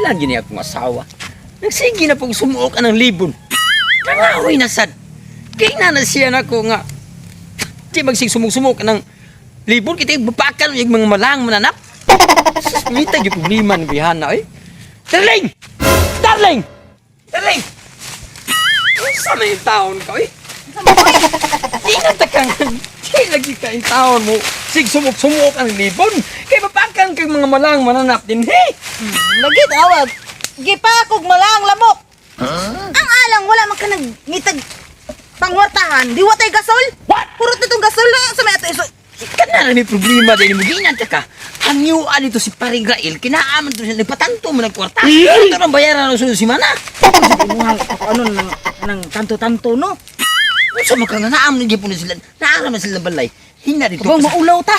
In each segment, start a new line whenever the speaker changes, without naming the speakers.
Stilan gini akong asawa. Nagsige na pag sumuok ang libon. Nangahoy na sad. Kaya na siya nako nga. Di magsig sumuk-sumuk ng libon kita babakan yung mga malang mananap. Sus, mita yung problema ng bihana eh. Darling! Darling! Darling! Sa may taon ka eh. Ingat ka nga. Di lagi ka yung taon mo. Sig sumuk-sumuk ang libon. Kay babakan kay mga malang mananap din. Hey!
Lagi tawag. Gipakog malang lamok. Ang alang wala man ka nagngitag pangwartahan. Di watay gasol.
What?
Purot na tong gasol na sa may ato iso.
Kana na may problema din mo. Ginanta ka. Hangyuan ito si Paring Rael. Kinaaman to siya. Nagpatanto mo nagkwarta. Ito ang bayaran ng sunod simana.
Ano nang nang tanto-tanto no?
Unsa man ka nga naam na gyapon na sila. Naara man sila balay. Hina dito.
Kabang maulaw ta.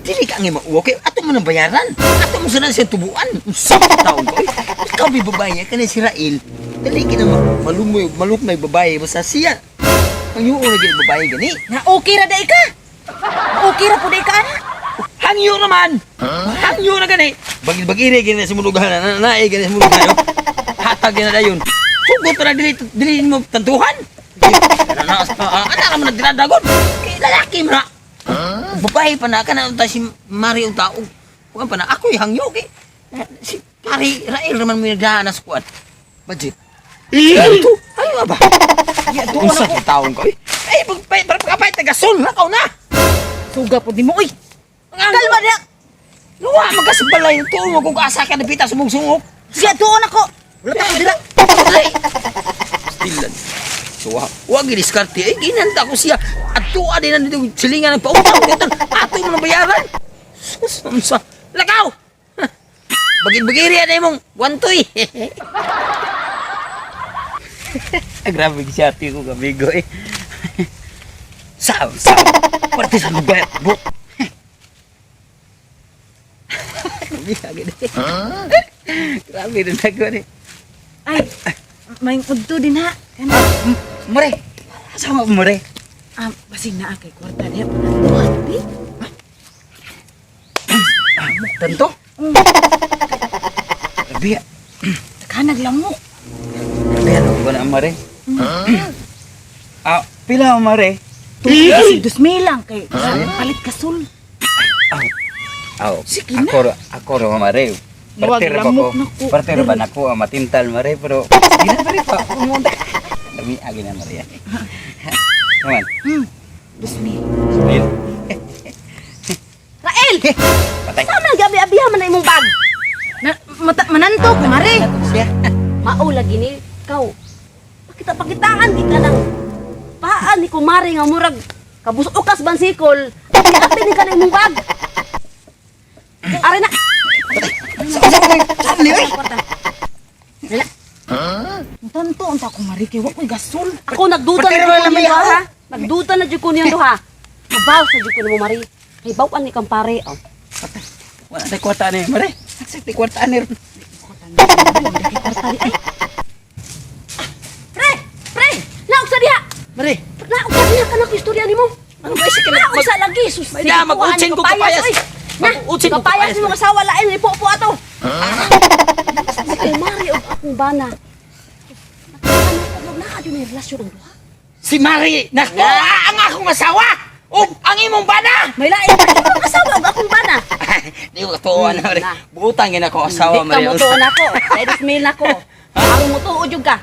Dili ka ang mauwa kay ato mo nang bayaran. Ato mo sila siya tubuan. Unsa ka taon ko? Eh. Ikaw may babae kani si Rael. Dali ka na malumoy malukmay babae basta siya. Ang yuo na gyud babae gani.
Na okay ra day ka. Okay ra pud day ka ana.
Hangyo naman. Hangyo na gani. Bagil-bagiri gani sa mulugan na nae gani sa mulugan. Hatag gani dayon. Sugot ra dili dili mo tantuhan. Ana ana ra man nagdiradagon. Kay lalaki man na. Babae pa na kana unta si Mario tao. Kuan pa na ako'y hangyo kay si pare Rael raman mo nagdaan sa kuan. Budget. Ito, ayo ba?
Ya doon
Unsa
ako.
ka taon ko? Eh, ay, pagpapay tagasol lakaw na.
Suga pud nimo oy.
Ang
Kalma diha.
Luwa magkasbalay tuo mo kung asa ka napita sumungsungok.
Siya doon ako. Wala ta ko dira.
Stilan. So, wa gidiskarte ay ginanda ko siya. At tuwa din na dito silingan ng pautang utang. Ato mo nang bayaran. Sus, unsa. Lakaw. Bagid-bagiri na imong wantoy. Grabe siya ati ko kamigo eh. Saw, saw. Parte sa lugar. Bu. Grabe rin ako ni.
Ay, may udto din ha. Kana.
More. Sama mo more.
Ah, basig na kay kwarta diha panantuhan bi.
Tanto? Grabe.
Takanag lamok.
Grabe ano ko na mare. Ah, pila mare?
Tuig 2,000 lang kay palit gasol.
Aw,
Sige na.
ako ako ro mare.
Luwag
Partero ba ko?
lamok na ko.
Partero ba nako ang matintal mare pero sige na mare pa. Pumunta. Lami agi na mare. Naman.
2,000.
Smil.
Rael!
Patay.
Sama gabi abiha man na imong bag.
Na mata, mananto ko mare.
Siya.
Mao lagi ni ikaw. Pakita pakitaan di ka ng paan ni kumare nga murag kabus-ukas bansikol. Abi ni ka na imong bag. Are na.
Saan ni oy?
Tanto unta ko mare kay wa koy gasol.
Ako nagduda
Patay
na
naman
jud ko
lang
niyang
may
duha ha. Nagduda na jud ko niyang duha. Kabaw sa jud ko nimo mari. Kay baw-an ni kang pare oh.
Wala tay kwarta ni mare. Sa tay kwarta ni.
Kwarta di ay. Pre! Pre! Naog sa diha!
Mare.
Naog sa diha kanang istorya nimo.
Ano ba siya
Naog sa lagi sus.
May da, mag-utsin ko kapayas.
oy. Na,
Mag-utsin ko
kapayas
kapayas,
nimo asawa lain ni po ato. Si Mari og akong bana. Naa jud ni relasyon ang duha.
Si Mari nako ang akong asawa. Ug ang imong bana.
May lain pa imong asawa og akong bana.
Di ko katuwa na mare.
Na.
Butang gina ko asawa
Di ka
mare.
mo tuon ako. Dahil 2,000 na ko. Aron mo tuod jud ka.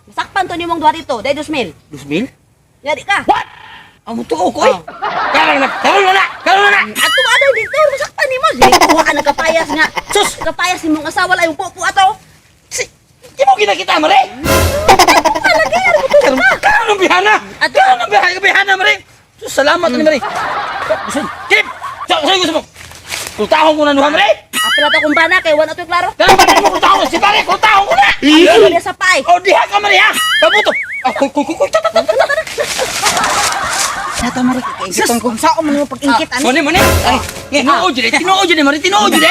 Masakpan to nimong duha dito. Dahil 2,000.
2,000?
Yari ka.
What? Ang tuo ko eh. Karon na, karon na, karon na.
Ato ato dito masakpan nimo. Sige, kuha ka ng kapayas nga.
Sus!
Kapayas nimong asawa lang yung pupo ato.
Si, di mo kinakita mare. Karon karon ng bihana. Karon ng bihana, bihana mare. Sus, salamat ni mare. Gusto, Kip! Sa sa gusto mo. Kultahon ko na duha mare.
Apil ato akong bana kay wala to klaro.
Karon ba mo kultahon si pare, kultahon ko na.
Ano niya sa pay?
Oh, diha ka mare ha. Pabuto. Ah, kuy kuy kuy. Ta ta ta ta.
Nata mare kay inkiton ko. Sao man mo pag-ingkit ani?
Mone mone. Ay, tinuod jud, tinuod jud mare, tinuod jud.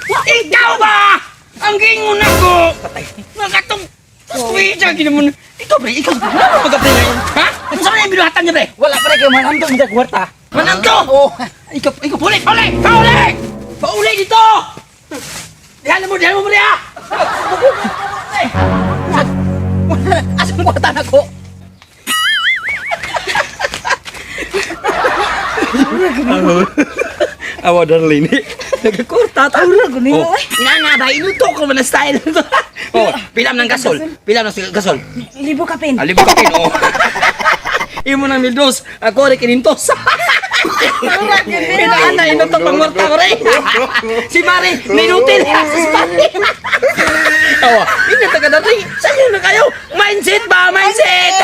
Ikaw ba? Ang gingon ako. Patay. Nakatong Sweet ang ginamon. Ikaw pre, ikaw. Ano magapre ngayon? Ha? Ano sa mga binuhatan niya pre?
Wala pare kay mananto mo kwarta.
Mananto! Oh. Ikaw, ikaw, pauli, pauli! Pauli! Pauli dito! Dihan mo Maria.
Asa mo kwarta na ko?
Awa darling. Nagkakurta ta.
Guni
Oh,
mo eh.
Inana ba inuto ko man ang style to. Oh, pilam ng gasol. Pilam ng gasol.
Libo ka pin.
Alibo ka pin, oh. Imo nang mildos, ako rin kinintos. Inana inuto pangwarta ko rin. Si Mari, ninutil. Si Mari. Awa, ingat ka darling. Sa'yo na kayo. Mindset ba? Mindset!